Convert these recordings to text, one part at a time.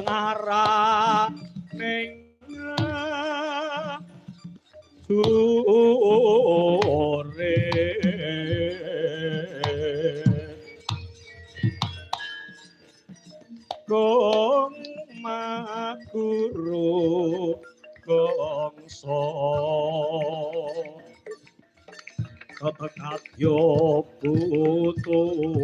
ngarah ning sore gong maguru gongso kekatyo putulo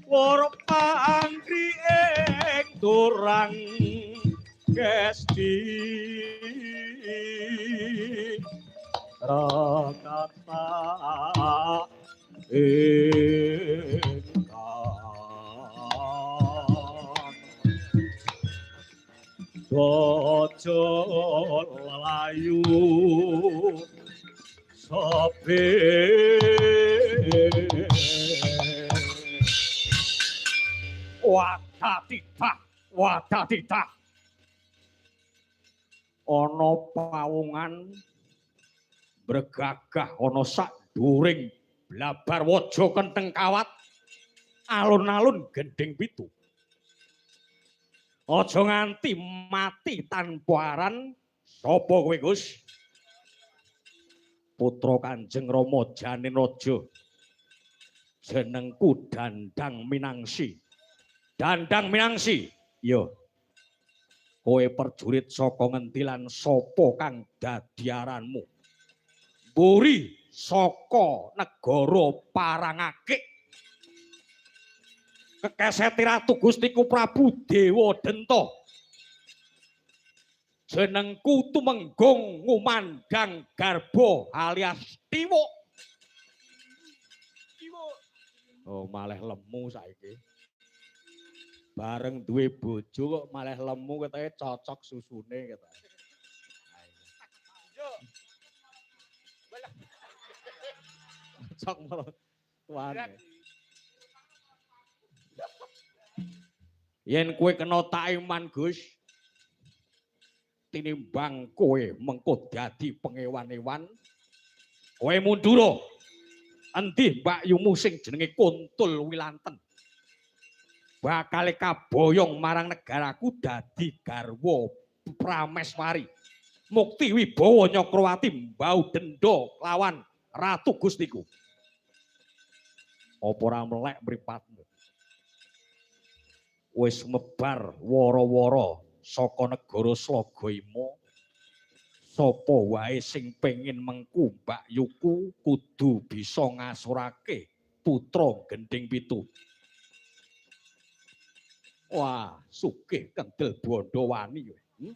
woro pangri ing turang gesti rakata ingkang bojo layu sope wadatitah wadatitah ana pawungan bregagah ana sak during blabar waja kenteng kawat alun-alun gending pitu. Aja nganti mati tanpa aran. Sapa kowe Gus? Putra Kanjeng Rama Janin Raja. Jenengku Dandang Minangsi. Dandang Minangsi. Iya. Kowe perjurit saka ngendi lan sapa kang dadi aranmu? Mburi saka negara Parangakik. Kekeseti Ratu Gustiku Prabu Dewa Denta. Jenengku Tumenggung Ngumandang Garba alias Tiwuk. Oh, maleh lemu saiki. Bareng duwe bojo kok maleh lemu ketoke cocok susune ketoke. Cocok malah tuane. Yen kowe kena taiman Gus, tinimbang kowe mengko dadi pengewan-ewan, kowe mundura. Endi mbakyumu sing jenenge Kuntul Wilanten bakale kaboyong marang negaraku dadi garwa Prameswari. Mukti wibawa Nyakrawati mbau denda lawan Ratu Gustiku. Apa ora melek mripatmu? Wis mebar wara-wara saka negara Slagaima. Sapa wae sing pengin mengku mbakyuku kudu bisa ngasurake putra gending pitu. Wah, sugih kendel bondo wani kowe.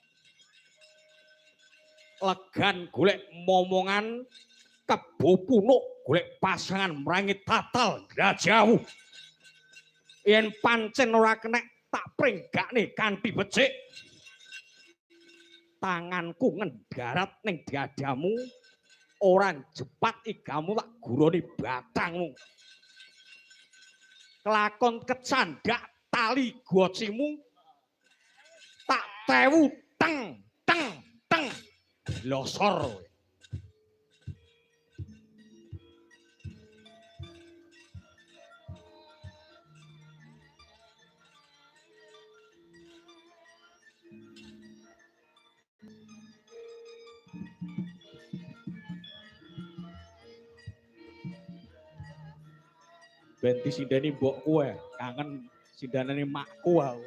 Legan golek momongan kebo punuk golek pasangan mrangi tatal grajawu. Yen pancen ora kenek tak pringgakne kanthi becik. Tanganku ngendarat ning dadamu, ora jepat igamu tak guroni batangmu. Kelakon kecandak tali gocimu tak tewu teng teng teng losor. Ben disindeni mbokku ae, kangen sindanane makku aku.